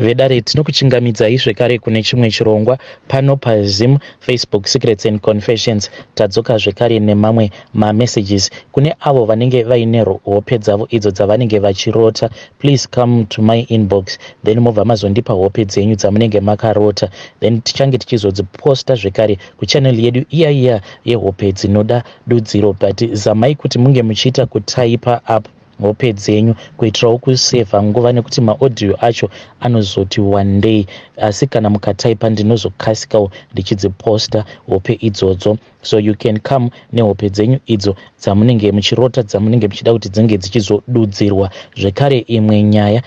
Vedare, tinokuchingamidzai zvekare kune chimwe chirongwa pano paZim Facebook Secrets and Confessions. Tadzoka zvekare nemamwe mamessages kune avo vanenge vaine hope dzavo idzo dzavanenge vachirota. Please come to my inbox, then mobva mazondipa hope dzenyu dzamunenge makarota, then tichange tichizodziposta zvekare kuchannel yedu iya iya yehope dzinoda dudziro. But zamai kuti munge muchiita kutaipa up hope dzenyu kuitirawo kusevha nguva, nekuti maaudio acho anozoti one day, asi kana mukataipa ndinozokasikawo ndichidziposta hope idzodzo. So you can come nehope dzenyu idzo dzamunenge muchirota, dzamunenge muchida kuti dzinge dzichizodudzirwa. Zvekare imwe nyaya,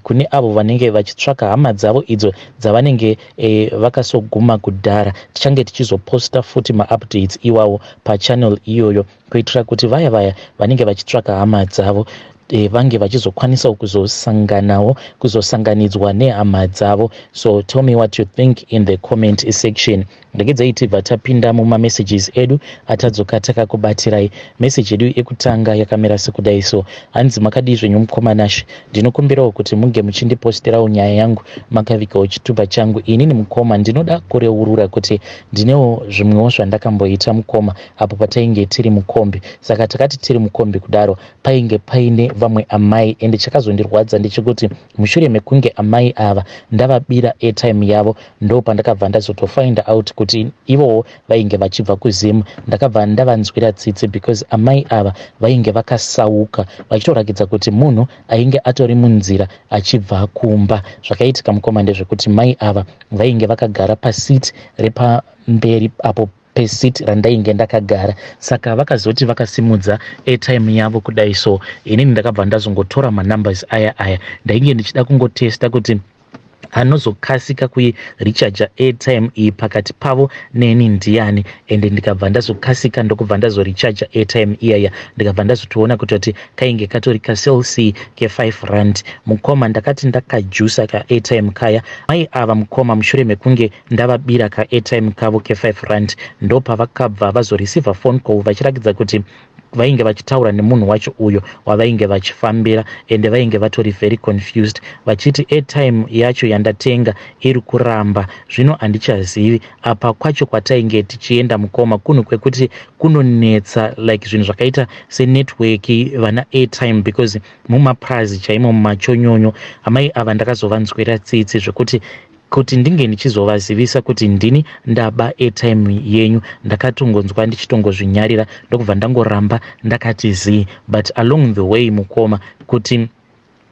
kune avo vanenge vachitsvaka hama dzavo idzo dzavanenge vakasoguma kudhara, tichange tichizoposta futi maupdates iwawo pachannel iyoyo, kuitira kuti vaya vaya vanenge vachitsvaka hama dzavo vange vachizokwanisawo kuzosanganawo, kuzosanganidzwa nehama dzavo. So tell me what you think in the comment section. Regedzai tibva tapinda mumamessages edu atadzoka takakubatirai. Meseji yedu yekutanga yakamira sekudai so, hanzi, "Makadii zvenyu mukoma Nashe? Ndinokumbirawo kuti munge muchindiposterawo nyaya yangu makavigawo chitupa changu. Inini mukoma ndinoda kureurura kuti ndinewo zvimwewo zvandakamboita mukoma, apo patainge tiri mukombi. Saka takati tiri mukombi kudaro, painge paine vamwe amai, ende chakazondirwadza ndechekuti mushure mekunge amai ava ndavabira airtime yavo, ndo pandakabva ndazotofind out kuti ivowo vainge vachibva kuZimu. Ndakabva ndavanzwira tsitsi because amai ava vainge vakasauka, vachitorakidza kuti munhu ainge atori munzira achibva kumba. Zvakaitika mukoma ndezvekuti mai ava vainge vakagara paseat repamberi apo peseat randainge ndakagara. Saka vakazoti vakasimudza airtime yavo kudai so, inini ndakabva ndazongotora manumbers aya aya. Ndainge ndichida kungotesta kuti anozokasika kuirichaja airtime iyi pakati pavo neni ndiani. Ende ndikabva ndazokasika, ndokubva ndazorichaja airtime iyaya. Ndikabva ndazotoona kutoti kainge katori kaCell C ke5 rand. Mukoma, ndakati ndakajusa kaairtime kaya, mai ava mukoma, mushure mekunge ndavabira kaairtime kavo ke5 rand, ndopavakabva vazoreceiva phone call vachirakidza kuti vainge vachitaura nemunhu wacho uyo wavainge vachifambira, ende vainge vatori very confused, vachiti airtime yacho yandatenga iri kuramba, zvino handichazivi. Apa kwacho kwatainge tichienda mukoma, kunhu kwekuti kunonetsa, like zvinhu zvakaita senetwork, vana airtime, because mumaprazi chaimo, mumachonyonyo. Amai ava ndakazovanzwira tsitsi zvekuti kuti ndinge ndichizovazivisa kuti ndini ndaba airtime yenyu, ndakatongonzwa ndichitongozvinyarira, ndokubva ndangoramba ndakati zii. But along the way mukoma, kuti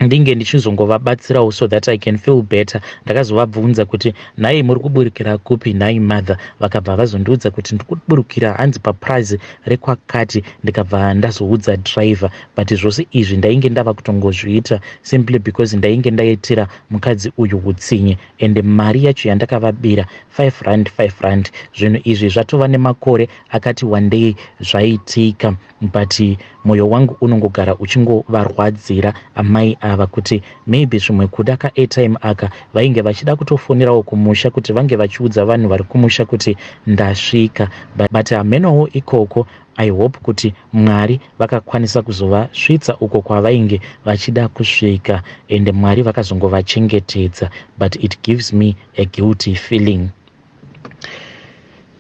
ndinge ndichizongovabatsirawo so that I can feel better, ndakazovabvunza kuti, 'Nhai, muri kuburukira kupi nhai mother?' Vakabva vazondiudza kuti ndiri kuburukira hanzi paprazi rekwakati. Ndikabva ndazoudza driver. But zvose izvi ndainge ndava kutongozviita simply because ndainge ndaitira mukadzi uyu utsinye, ende mari yacho yandakavabira 5 rand, 5 rand. Zvinhu izvi zvatova nemakore akati wandei zvaitika, but mwoyo wangu unongogara uchingovarwadzira amai ava, kuti maybe zvimwe kuda kaairtime aka vainge vachida kutofonerawo kumusha kuti vange vachiudza vanhu vari kumusha kuti ndasvika. But hamenowo ikoko. I hope kuti Mwari vakakwanisa kuzovasvitsa uko kwavainge vachida kusvika, ende Mwari vakazongovachengetedza, but it gives me a guilty feeling."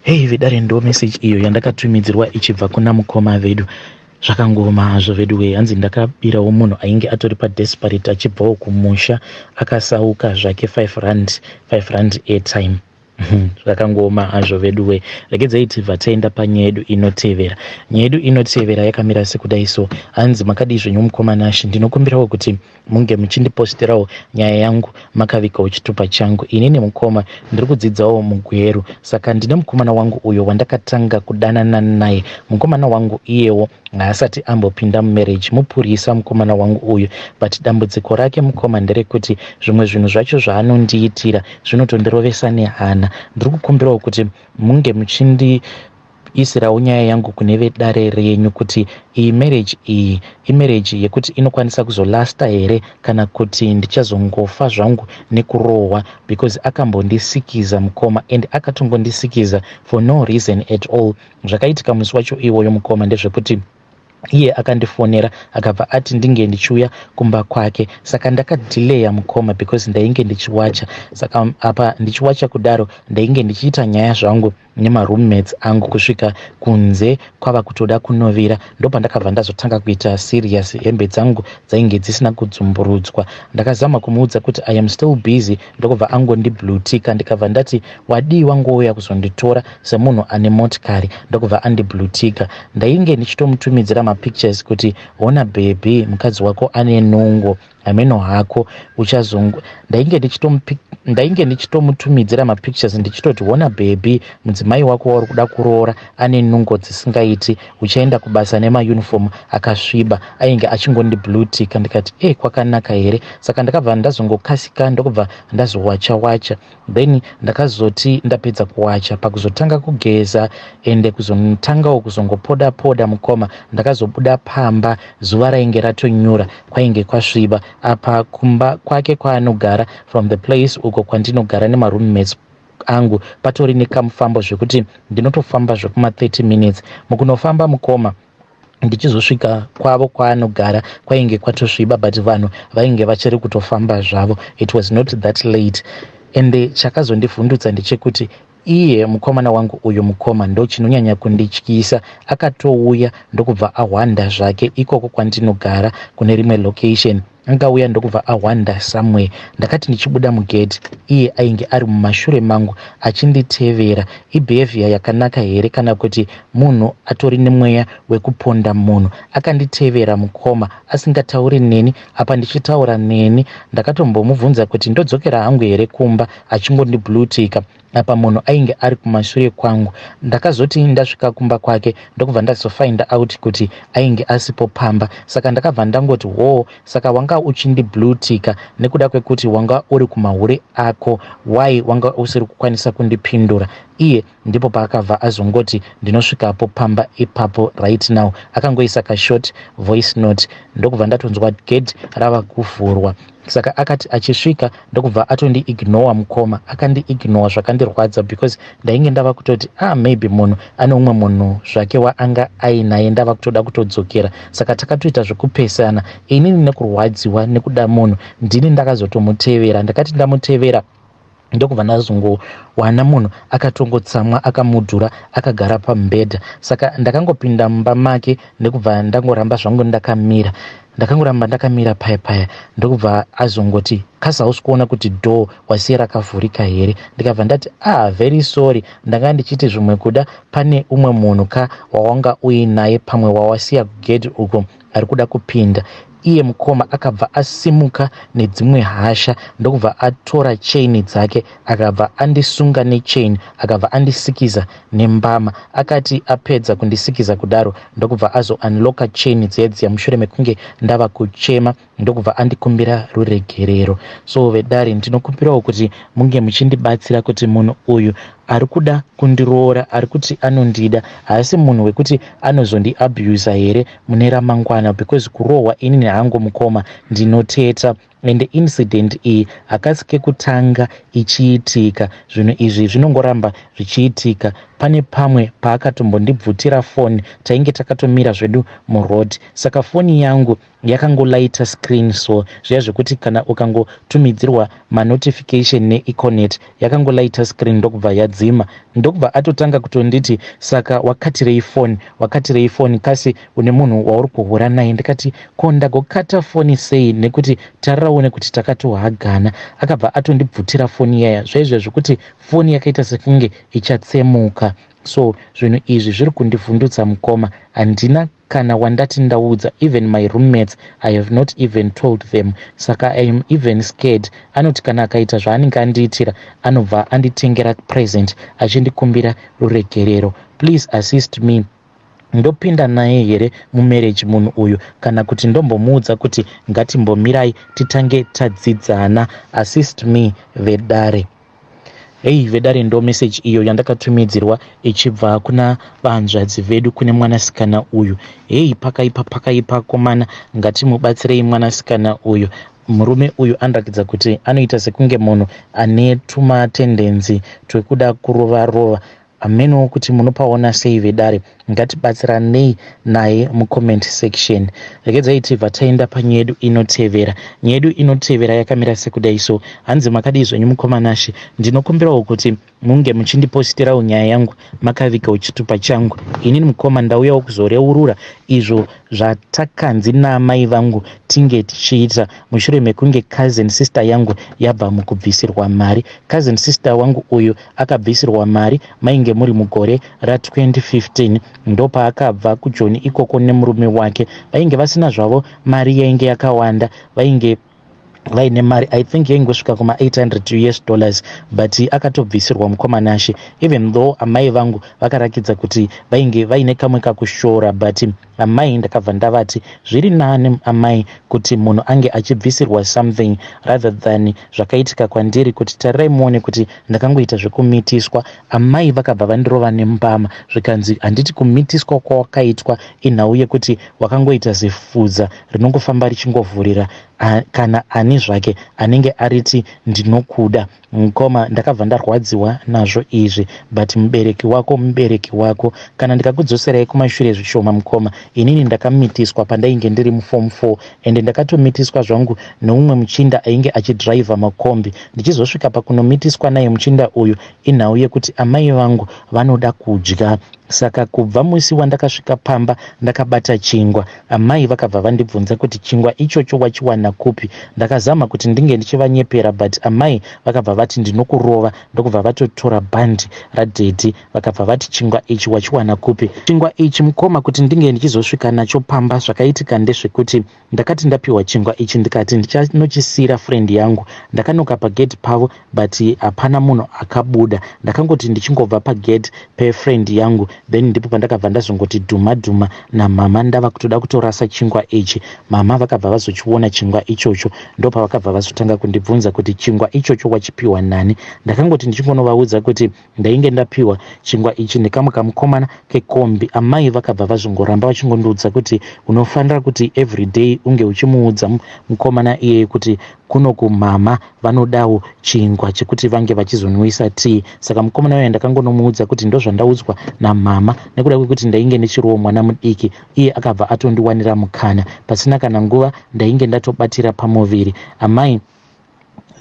Hei vedare, ndo message iyo yandakatumidzirwa ichibva kuna mukoma vedu. Zvakangoma hazvo vedu wee. Hanzi ndakabirawo munhu ainge atori padesperate achibvawo kumusha akasauka zvake 5 rand, 5 rand airtime. Zvakangoma hazvo vedu wee. Regedzai tibva taenda panyaya yedu inotevera. Nyaya yedu inotevera yakamira sekudai so, hanzi, "Makadii zvenyu mukoma Nashe? Ndinokumbirawo kuti munge muchindiposterawo nyaya yangu makavigawo chitupa changu. Inini mukoma ndiri kudzidzawo muGweru, saka ndine mukomana wangu uyo wandakatanga kudanana naye. Mukomana wangu iyewo haasati ambopinda mumarriage, mupurisa mukomana wangu uyu. But dambudziko rake mukoma nderekuti zvimwe zvinhu zvacho zvaanondiitira zvinotondirovesa nehana. Ndiri kukumbirawo kuti munge muchindiisirawo nyaya yangu kune vedare renyu, kuti iyi marriage iyi imarriage yekuti inokwanisa kuzolasta here, kana kuti ndichazongofa zvangu nekurohwa, because akambondisikiza mukoma, and akatongondisikiza for no reason at all. Zvakaitika musi wacho iwoyo mukoma ndezvekuti Iye akandifonera akabva ati ndinge ndichiuya kumba kwake. Saka ndakadhileya mukoma because ndainge ndichiwacha. Saka apa ndichiwacha kudaro ndainge ndichiita nyaya zvangu nemaroommates angu kusvika kunze kwava kutoda kunovira. Ndopandakabva ndazotanga kuita serious, hembe dzangu dzainge dzisina kudzumburudzwa. Ndakazama kumuudza kuti I am still busy, ndokubva angondiblutika. Ndikabva ndati wadii wangouya kuzonditora semunhu ane motikari, ndokubva andiblutika. Ndainge ndichitomutumidzira mapictures kuti hona baby, mukadzi wako ane nungo, hameno hako uchazongo. Ndainge ndichitomutumidzira mapictures ndichitoti hona baby, mudzimai wako wauri kuda kuroora ane nungo dzisingaiti, uchaenda kubasa nemauniform akasviba. Ainge achingondiblutika. Ndikati e kwakanaka here? Saka ndakabva ndazongokasika, ndokubva ndazowacha wacha. Then ndakazoti ndapedza kuwacha, pakuzotanga kugeza ende kuzotangawo kuzongopoda poda mukoma, ndakazobuda pamba zuva rainge ratonyura, kwainge kwasviba. Apa kumba kwake kwaanogara, from the place uko kwandinogara nemaroommates angu, patori nekamufambo zvekuti ndinotofamba zvekuma 30 minutes mukunofamba mukoma. Ndichizosvika kwavo kwaanogara kwainge kwatosviba, but vanhu vainge vachiri kutofamba zvavo. It was not that late. Ende chakazondivhundutsa ndechekuti iye mukomana wangu uyu mukoma, ndo chinonyanya kundityisa, akatouya ndokubva ahwanda zvake ikoko kwandinogara kune rimwe location. Akauya ndokubva ahwanda somewhere. Ndakati ndichibuda mugate, iye ainge ari mumashure mangu achinditevera. Ibehaviour yakanaka here, kana kuti munhu atori nemweya wekuponda munhu? Akanditevera mukoma, asingatauri neni apa ndichitaura neni. Ndakatombomubvunza kuti ndodzokera hangu here kumba, achingondiblutika. Apa munhu ainge ari kumashure kwangu. Ndakazoti ndasvika kumba kwake, ndokubva ndazofind out kuti ainge asipo pamba. Saka ndakabva ndangoti hoo, saka wanga uchindiblutika nekuda kwekuti wanga uri kumahure ako, why wanga usiri kukwanisa kundipindura? Iye ndipo paakabva azongoti ndinosvikapo pamba ipapo right now. Akangoisa kashort voice note, ndokubva ndatonzwa gate rava kuvhurwa. Saka akati achisvika, ndokubva atondiignora mukoma. Akandiignora zvakandirwadza because ndainge ndava kutoti ah, maybe munhu ane umwe munhu zvake waanga ainaye, ndava kutoda kutodzokera. Saka takatoita zvekupesana inini nekurwadziwa nekuda munhu. Ndini ndakazotomutevera. Ndakati ndamutevera, ndokubva ndazongowana munhu akatongotsamwa, akamudhura, akagara pamubhedha. Saka ndakangopinda mumba make, ndokubva ndangoramba zvangu ndakamira. Ndakangoramba ndakamira paya paya, ndokubva azongoti kasi hausi kuona kuti door wasiya rakavhurika here? Ndikabva ndati ah, very sorry, ndanga ndichiti zvimwe kuda pane umwe munhu ka wawanga uinaye, pamwe wawasiya kugate uko ari kuda kupinda. Iye mukoma akabva asimuka nedzimwe hasha, ndokubva atora chain dzake, akabva andisunga nechain, akabva andisikiza nembama. Akati apedza kundisikiza kudaro, ndokubva azounlocka chain dziya mushure mekunge ndava kuchema, ndokubva andikumbira ruregerero. So vedare, ndinokumbirawo kuti munge muchindibatsira kuti munhu uyu ari kuda kundiroora, ari kuti anondida, haasi munhu wekuti anozondiabusa here mune ramangwana? Because kurohwa inini hangu mukoma ndinoteta. Ende incident iyi hakasi kekutanga ichiitika. Zvinhu izvi zvinongoramba zvichiitika. Pane pamwe paakatombondibvutira foni, tainge takatomira zvedu muroad. Saka foni yangu yakangolaita screen, so zviya zvekuti kana ukangotumidzirwa manotification neEconet, yakangolaita screen ndokubva yadzima. Ndokubva atotanga kutonditi saka wakatirei foni, wakatirei foni, kasi une munhu wauri kuhura naye? Ndikati ko ndagokata foni sei, nekuti tariraone kuti takatohagana? Akabva atondibvutira foni yaya zvaizvo zvekuti foni yakaita sekunge ichatsemuka. So zvinhu izvi zviri kundivhundutsa mukoma. Handina kana wandati ndaudza, even my roommates I have not even told them. Saka I am even scared. Anoti kana akaita zvaanenge andiitira, anobva anditengera present achindikumbira ruregerero. Please assist me. Ndopinda naye here mumarriage munhu uyu, kana kuti ndombomuudza kuti ngatimbomirai titange tadzidzana? Assist me vedare. Hei vedare, ndo meseji iyo yandakatumidzirwa ichibva kuna vanzvadzi vedu, kune mwanasikana uyu. Hei, pakaipa, pakaipa komana. Ngatimubatsirei mwanasikana uyu. Murume uyu anoratidza kuti anoita sekunge munhu ane tumatendency twekuda kurova rova. Hamenowo kuti munopaona sei vedare. Ngatibatsiranei naye mucomment section. Regedzai tibva taenda panyaya yedu inotevera. Nyaya yedu inotevera yakamira sekudai so. Hanzi makadii zvenyu mukoma Nashe. Ndinokumbirawo kuti munge muchindipositirawo nyaya yangu makavigawo chitupa changu. Inini mukoma ndauyawo kuzoreurura izvo zvatakanzi naamai vangu tinge tichiita mushure mekunge cousin sister yangu yabva mukubvisirwa mari. Cousin sister wangu uyu akabvisirwa mari mainge muri mugore ra2015 ndopaakabva kuJoni ikoko nemurume wake. Vainge vasina zvavo mari yainge yakawanda, vainge vaine mari I think yaingosvika kuma 800 US dollars, but akatobvisirwa mukoma Nashe. Even though amai vangu vakarakidza kuti vainge vaine kamwe kakushora, but amai ndakabva ndavati zviri nani amai kuti munhu ange achibvisirwa something rather than zvakaitika kwandiri, kuti tarirai muone kuti ndakangoita zvekumitiswa. Amai vakabva vandirova nembama, zvikanzi handiti kumitiswa kwawakaitwa inhau yekuti wakangoita zifudza rinongofamba richingovhurira kana ani zvake anenge ariti ndinokuda. Mukoma, ndakabva ndarwadziwa nazvo izvi, but mubereki wako mubereki wako. Kana ndikakudzoserai kumashure zvishoma mukoma, inini ndakamitiswa pandainge ndiri muform 4, ende ndakatomitiswa zvangu neumwe muchinda ainge achidhiraivha makombi. Ndichizosvika pakunomitiswa naye muchinda uyu, inhau yekuti amai vangu vanoda kudya. Saka kubva musi wandakasvika pamba ndakabata chingwa, amai vakabva vandibvunza kuti chingwa ichocho wachiwana kupi. Ndakazama kuti ndinge ndichivanyepera, but amai vakabva vati ndinokurova, ndokubva vatotora bhandi radhedhi, vakabva vati chingwa ichi wachiwana kupi? Chingwa ichi mukoma, kuti ndinge ndichizosvika nacho pamba, zvakaitika ndezvekuti ndakati ndapiwa chingwa ichi, ndikati ndichanochisiyira friend yangu. Ndakanoka pagate pavo, but hapana munhu akabuda. Ndakangoti ndichingobva pagate pefriend yangu, then ndipo pandakabva ndazongoti dhuma dhuma namama, ndava kutoda kutorasa chingwa ichi. Mama vakabva vazochiona chingwa ichocho, ndopavakabva vazotanga kundibvunza kuti chingwa ichocho wachipiwa nani. Ndakangoti ndichingonovaudza kuti ndainge ndapiwa chingwa ichi nekamwe kamukomana kekombi, amai vakabva vazongoramba vachingondiudza kuti unofanira kuti everyday unge uchimuudza mukomana iyeye kuti kuno kumama vanodawo chingwa chekuti vange vachizonwisa tii. Saka mukomana uyo ndakangonomuudza kuti ndozvandaudzwa namama. Nekuda kwekuti ndainge ndichiriwo mwana mudiki, iye akabva atondiwanira mukana. Pasina kana nguva ndainge ndatobatira pamuviri. Amai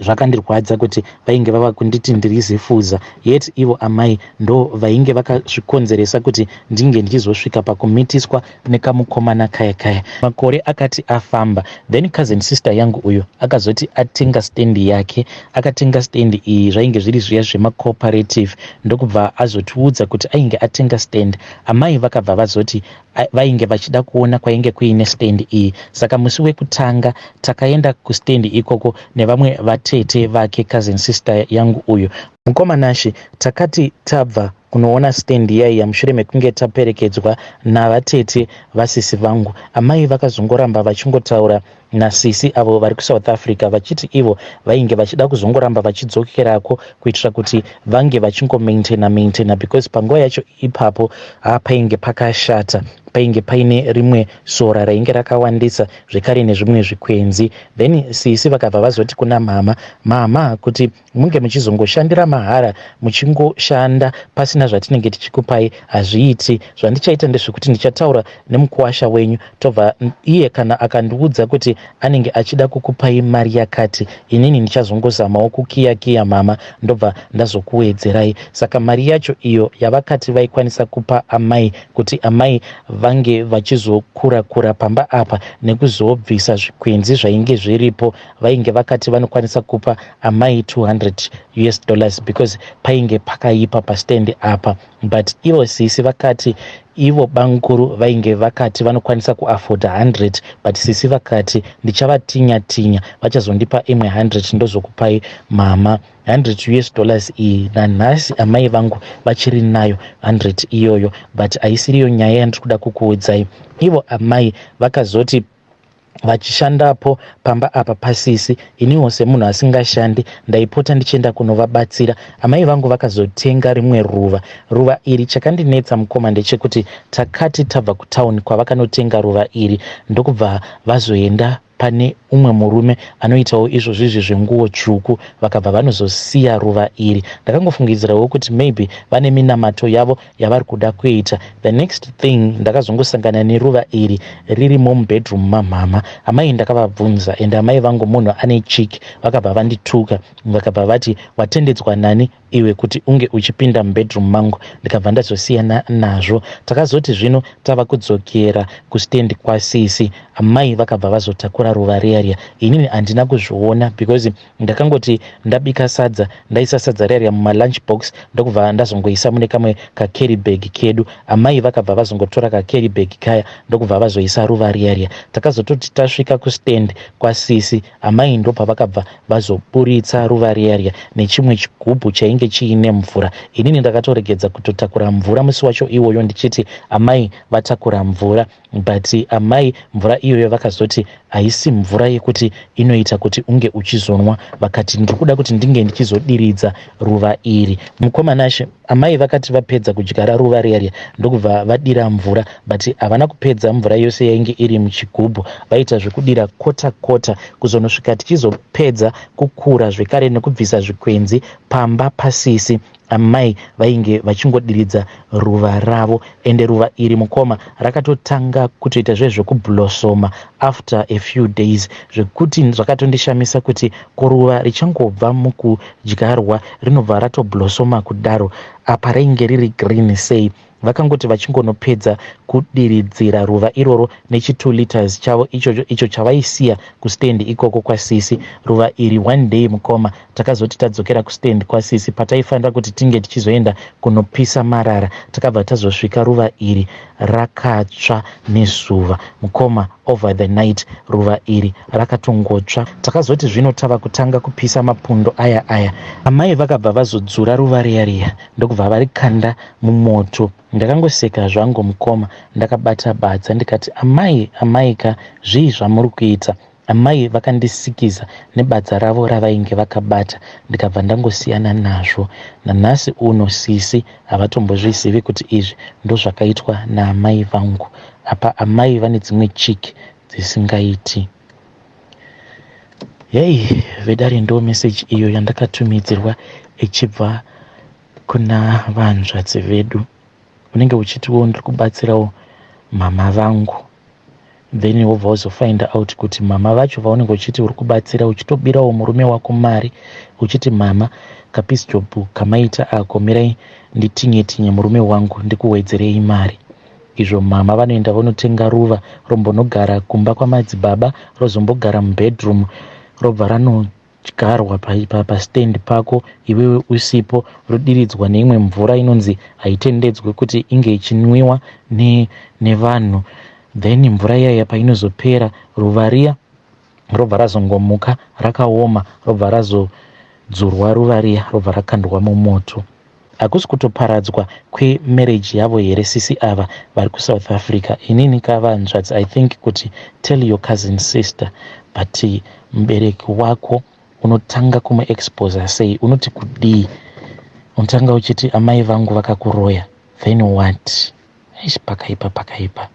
zvakandirwadza kuti vainge vava kunditi ndiri zifuza, yet ivo amai ndo vainge vakazvikonzeresa kuti ndinge ndichizosvika pakumitiswa nekamukomana kaya kaya. Makore akati afamba, then cousin sister yangu uyu akazoti atenga stendi yake. Akatenga stendi iyi, zvainge zviri zviya zvemacooperative, ndokubva azotiudza kuti ainge atenga stand. Amai vakabva vazoti vainge vachida kuona kwainge kuine stand iyi. Saka musi wekutanga takaenda kustendi ikoko nevamwe vatete vake cousin sister yangu uyu. Mukoma Nashe, takati tabva kunoona stendi yaiya mushure mekunge taperekedzwa navatete vasisi vangu, amai vakazongoramba vachingotaura nasisi avo vari kuSouth Africa, vachiti ivo vainge vachida kuzongoramba vachidzokerako kuitira kuti vange vachingomaintaina maintaina, because panguva yacho ipapo hapainge pakashata, painge paine rimwe sora rainge rakawandisa zvekare nezvimwe zvikwenzi. Then sisi vakabva vazoti kuna mama, mama, kuti munge muchizongoshandira mahara, muchingoshanda pasina zvatinenge tichikupai, hazviiti. Zvandichaita ndezvekuti ndichataura nemukuwasha wenyu, tobva iye kana akandiudza kuti anenge achida kukupai mari yakati, inini ndichazongozamawo kukiya kiya mama, ndobva ndazokuwedzerai. Saka mari yacho iyo yavakati vaikwanisa kupa amai kuti amai vange vachizokura kura pamba apa nekuzobvisa zvikwenzi zvainge zviripo, vainge vakati vanokwanisa kupa amai 200 US dollars, because painge pakaipa pastendi apa. But ivo sisi vakati ivo bamukuru vainge vakati vanokwanisa kuafforda 100, but sisi vakati ndichavatinya tinya, vachazondipa imwe 100, ndozokupai mama 100 US dollars iyi. Nanhasi amai vangu vachiri nayo 100 iyoyo, but haisiriyo nyaya yandiri kuda kukuudzai. Ivo amai vakazoti vachishandapo pamba apa pasisi, iniwo semunhu asingashandi ndaipota ndichienda kunovabatsira. Amai vangu vakazotenga rimwe ruva. Ruva iri, chakandinetsa mukoma ndechekuti takati tabva kutauni kwavakanotenga ruva iri, ndokubva vazoenda. pane umwe murume anoitawo izvozvizvi zvenguwo tsvuku, vakabva vanozosiya ruva iri. Ndakangofungidzirawo kuti maybe vane minamato yavo yavari kuda kuita. The next thing, ndakazongosangana neruva iri ririmo mubedroom mamhama. Amai ndakavabvunza, and amai vangu munhu ane cheek, vakabva vandituka, vakabva vati, "Watendedzwa nani iwe kuti unge uchipinda mubedroom mangu?" Ndikabva ndazosiyana nazvo. Takazoti zvino tava kudzokera kustendi kwasisi, amai vakabva vazotakura ruva riya riya. Inini handina kuzviona because ndakangoti ndabika sadza, ndaisa sadza riya riya mumalunch box, ndokubva ndazongoisa mune kamwe kacarry bag kedu. Amai vakabva vazongotora kacarry bag kaya, ndokubva vazoisa ruva riya riya. Takazototi tasvika kustand kwasisi, amai ndopavakabva vazoburitsa ruva riya riya nechimwe chigubhu chainge chiine mvura. Inini ndakatoregedza kutotakura mvura musi wacho iwoyo, ndichiti amai vatakura mvura, but amai mvura iyoyo vakazoti haisi mvura yekuti inoita kuti unge uchizonwa. Vakati, "Ndiri kuda kuti ndinge ndichizodiridza ruva iri." Mukomanashe, amai vakati vapedza kudyara ruva riya riya, ndokubva vadira mvura, but havana kupedza mvura yose yainge iri muchigubhu. Vaita zvekudira kota kota, kuzonosvika tichizopedza kukura zvekare nekubvisa zvikwenzi pamba pasisi, amai vainge vachingodiridza ruva ravo. Ende ruva iri, mukoma, rakatotanga kutoita zvezvekublossoma after a few days, zvekuti zvakatondishamisa kuti koruva richangobva mukudyarwa rinobva ratoblossoma kudaro? Apa rainge riri green sei? Vakangoti vachingonopedza kudiridzira ruva iroro nechi2 liters chavo ichocho, icho chavaisiya kustendi ikoko kwasisi, ruva iri one day, mukoma, takazoti tadzokera kustendi kwasisi pataifanira kuti tinge tichizoenda kunopisa marara, takabva tazosvika ruva iri rakatsva nezuva. Mukoma, over the night ruva iri rakatongotsva. Takazoti zvino tava kutanga kupisa mapundo aya aya, amai vakabva vazodzura ruva riya riya, ndokubva varikanda mumoto. Ndakangoseka zvangu, mukoma, ndakabata badza, ndikati, "Amai, amai ka, zvii zvamuri kuita?" Amai vakandisikiza nebadza ravo ravainge vakabata, ndikabva ndangosiyana nazvo. Nanhasi uno sisi havatombozvizivi kuti izvi ndozvakaitwa naamai vangu. Apa amai vane dzimwe cheek dzisingaiti. Hei vedare, ndo meseji iyo yandakatumidzirwa ichibva kuna vanzvadzi vedu. Unenge uchitiwo, "Ndiri kubatsirawo mama vangu," then wobva wazofind out kuti mama vacho vaunenge uchiti uri kubatsira, uchitobirawo murume wako mari, uchiti, "Mama, kapiece job kamaita ako, mirai nditinye tinye murume wangu ndikuwedzerei mari." Izvo mama vanoenda vonotenga ruva, rombonogara kumba kwamadzibaba, rozombogara mubedroom, robva ranodyarwa pastand pako iwewe usipo, rodiridzwa neimwe mvura inonzi haitendedzwe kuti inge ichinwiwa nevanhu. Then mvura iyaya painozopera, ruva riya robva razongomuka rakaoma, robva razodzurwa ruva riya, robva rakandwa mumoto. Hakusi kutoparadzwa kwemarriage yavo here, sisi ava vari kuSouth Africa? Inini kavanzvadzi, I think kuti tell your cousin sister, but mubereki wako unotanga kumuexposa sei? Unoti kudii? Unotanga uchiti, "Amai vangu vakakuroya," then what? Eish, pakaipa, pakaipa.